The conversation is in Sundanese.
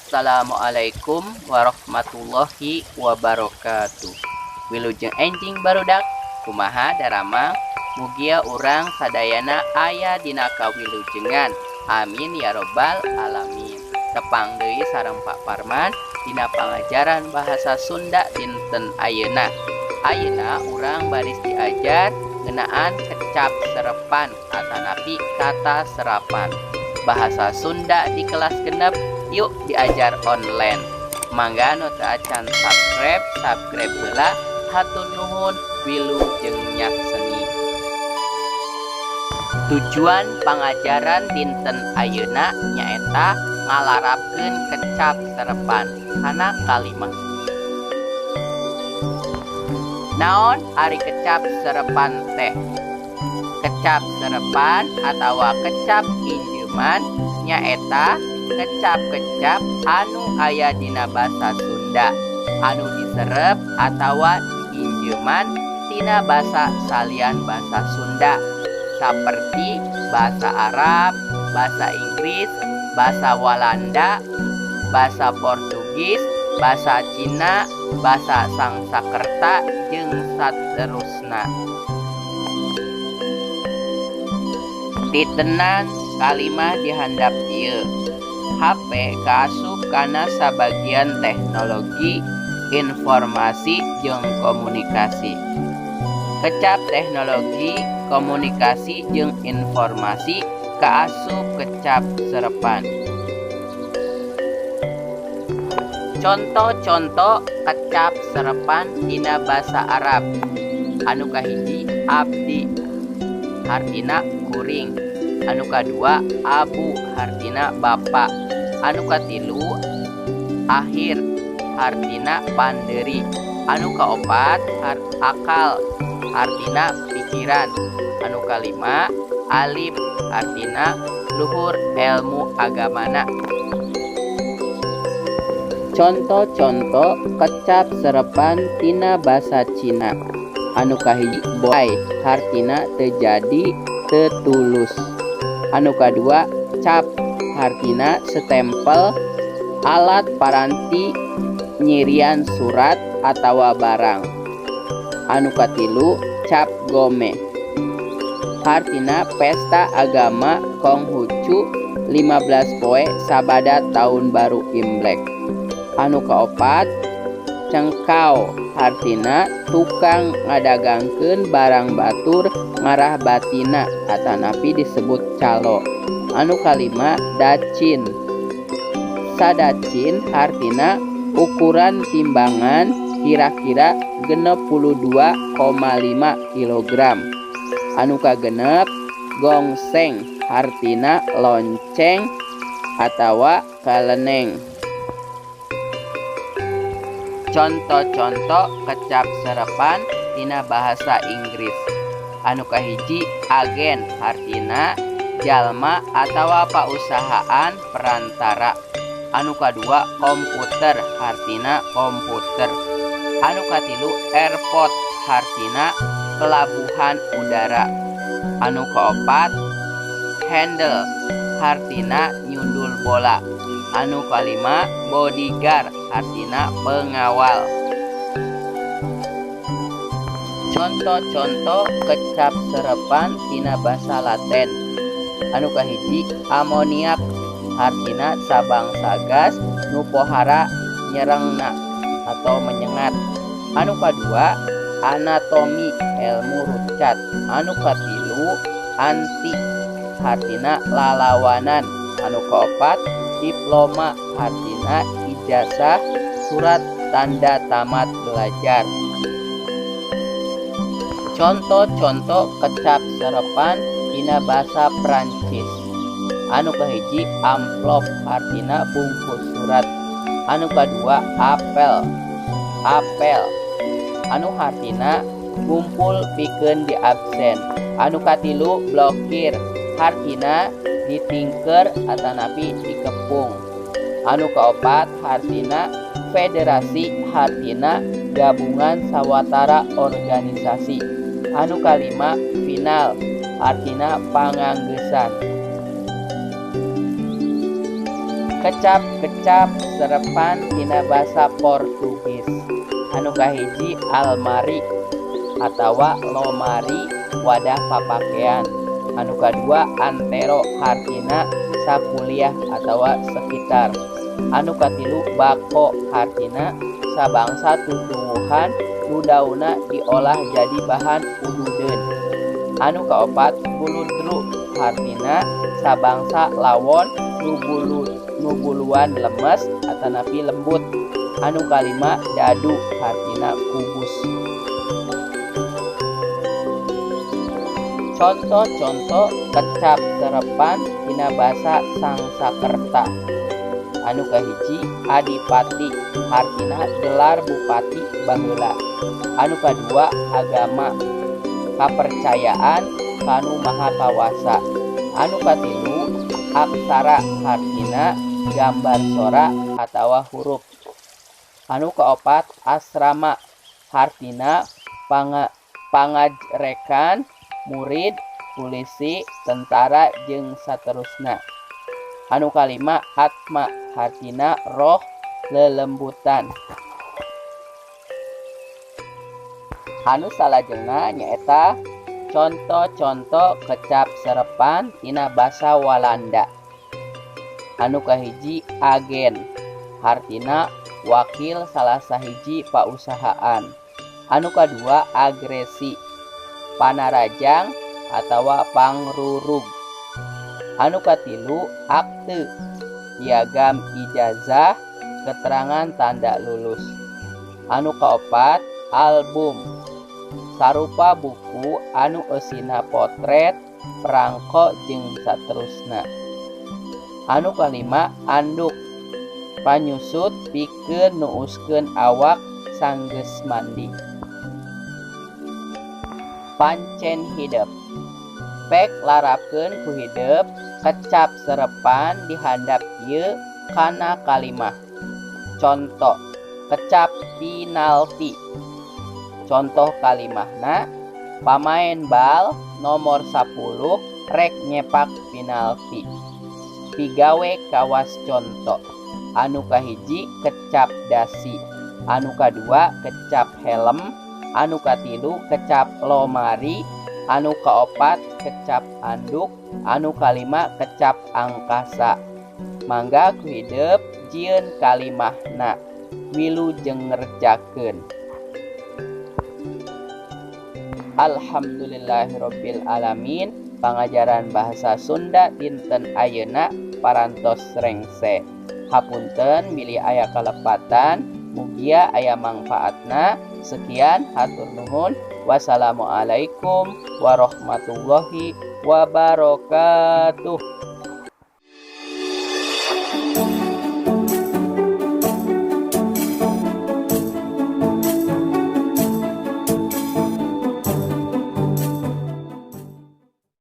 Assalamualaikum warahmatullahi wabarakatuh. Wilujeng enjing barudak, kumaha daramang, mugia urang sadayana aya dina kawilujengan. Amin ya robbal alamin. Tepang deui sareng Pak Parman dina pangajaran bahasa Sunda dinten ayeuna. Ayeuna urang baris diajar ngeunaan kecap serepan atanapi kata serapan. Bahasa Sunda di kelas 6 yuk diajar online. Mangga nu teu acan subscribe, subscribe heula. Hatur nuhun, wilujeng nyakseni. Tujuan pangajaran dinten ayeuna nyaeta ngalarapkeun kecap serepan kana kalimah. Naon ari kecap serepan teh? Kecap serepan atawa kecap injeuman nyaeta kecap-kecap anu aya dina basa Sunda anu diserep atawa diinjeuman tina basa salian basa Sunda saperti bahasa Arab, bahasa Inggris, bahasa Walanda, bahasa Portugis, bahasa Cina, bahasa Sangsakerta jeung saterusna. Titenan kalimah di handap ieu. HP kaasup kana sabagian teknologi informasi jeung komunikasi. Kecap teknologi komunikasi jeung informasi kaasup kecap serepan. Conto-conto kecap serepan dina basa Arab. Anu kahiji abdi hartina kuring, anu kadua abu hartina bapa, anu katilu akhir hartina panderi, anu kaopat akal hartina pikiran, anu kalima alim hartina luhur ilmu agamana. Conto-conto kecap serepan tina basa Cina. Anu kahiji boy hartina teu jadi teu tulus, anu kadua cap hartina stempel alat paranti nyirian surat atawa barang, anu katilu cap gome hartina pesta agama Konghucu 15 poe sabada tahun baru Imlek, anu kaopat cengkau hartina tukang ngadagangkeun barang batur ngarah batina atanapi disebut calo, anu kalima dacin sadacin hartina ukuran timbangan kira-kira 62,5 kilogram, anu kagenep gongseng hartina lonceng atawa kaleneng. Conto-conto kecap serepan tina bahasa Inggris. Anu kahiji agen hartina jalma atawa pausahaan perantara, anu kadua komputer hartina komputer, anu katilu airport hartina pelabuhan udara, anu kaopat handle hartina nyundul bola, anu kalima bodyguard hartina pengawal. Conto-conto kecap serepan tina basa Latin. Anu kahiji amoniak hartina sabangsa gas nu pohara nyerengna atau menyengat, anu kadua anatomi ilmu rucat, anu katilu anti hartina lalawanan, anu kaopat diploma hartina ijazah surat tanda tamat belajar. Conto-conto kecap serepan dina basa Prancis. Anu kahiji amplop hartina bungkus surat, anu kadua apel apel anu hartina ngumpul pikeun di absen, anu katilu blokir hartina ditingker atanapi dikepung, anu kaopat hartina federasi hartina gabungan sawatara organisasi, anu kalima final hartina panganggeusan. Kecap-kecap serepan tina basa Portugis. Anu kahiji almari atawa lomari wadah papakean. Anu kadua antero hartina sakuliah atawa sekitar. Anu katilu bako hartina sabangsa tutuwuhan nu daunna diolah jadi bahan ududeun. Anu kaopat buludru hartina sabangsa lawon nu buluan lemes atanapi lembut. Anu kalima dadu hartina kubus. Conto-conto kecap serepan dina basa Sangsakerta. Anu kahiji adipati hartina gelar bupati baheula. Anu kadua agama kapercayaan kanu maha kawasa. Anu katilu aksara hartina gambar sora atawa huruf. Anu kaopat asrama hartina pangajrekan murid, polisi, tentara jeung saterusna. Anu kalima atma hartina roh lelembutan. Anu salajengna nyaeta conto-conto kecap serepan tina basa Walanda. Anu kahiji agen hartina wakil salah sahiji pausahaan. Anu kadua agresi panarajang atawa pangrurug. Anu katilu akte piagam ijazah keterangan tanda lulus. Anu kaopat album sarupa buku anu eusina potret perangko jeung saterusna. Anu kalima anduk panyusut pikeun nuuskeun awak sanggeus mandi. Pancen hidep pek larapkeun ku hidep kecap serepan dihandap ieu kana kalimah. Conto kecap pinalti. Contoh kalimahna pamaen bal nomor 10 rek nyepak pinalti. Pigawe kawas conto. Anu kahiji kecap dasi, anu kadua kecap helm, anu katilu kecap lomari, anu kaopat kecap anduk, anu kalima kecap angkasa. Mangga ku hidep jieun kalimahna wilujeng ngerjakeun. Alhamdulillahirabbil alamin. Pangajaran bahasa Sunda dinten ayeuna parantos rengse. Hapunten bilih aya kalepatan, mugia aya mangfaatna. Sekian, hatur nuhun. Wassalamualaikum warahmatullahi wabarakatuh.